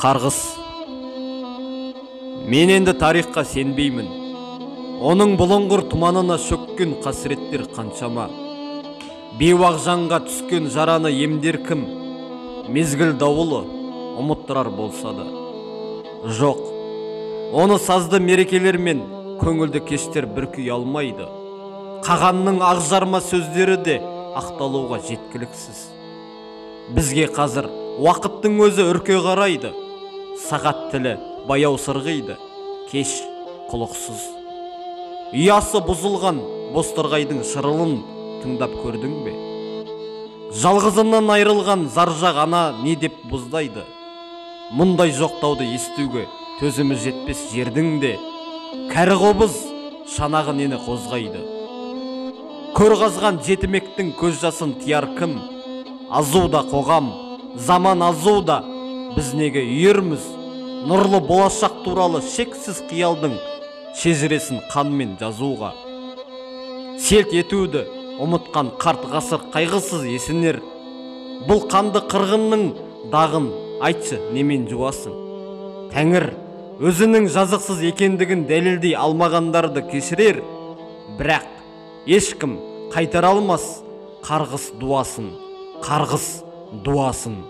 Қарғыс. Мен енді тарихқа сенбеймін. Оның бұлыңғыр тұманына шөккен қасіреттер қаншама. Бейуақ жанға түскен жараны емдер кім? Мезгіл дауылы ұмыттырар болса да. Жоқ, оны сазды мерекелер мен көңілді кештер бүркей алмайды. Қағанның ақжарма сөздері де ақталуға жеткіліксіз. Бізге қазір уақыттың өзі үрке қарайды. Сағат тілі баяу сырғиды, кеш құлықсыз. Ұясы бұзылған бозторғайдың шырылын тыңдап көрдің бе? Жалғызынан айрылған заржақ ана не деп бұздайды? Мұндай жоқтауды естуге төзімі жетпес жердің де кәрі қобыз шанағы нені қозғайды? Көр қазған жетімектің көз жасын тияр кім? Азуда қоғам, заман азуда, біз неге үйірміз? Нұрлы болашақ туралы шексіз қиялдың шежіресін қанмен жазуға. Селт етуді ұмытқан қарт ғасыр қайғысыз есінер. Бұл қанды қырғынның дағын айтшы немен жуасың? Тәңір өзінің жазықсыз екендігін дәлелдей алмағандарды кешірер, бірақ ешкім қайтара алмас қарғыс дуасын, қарғыс дуасын.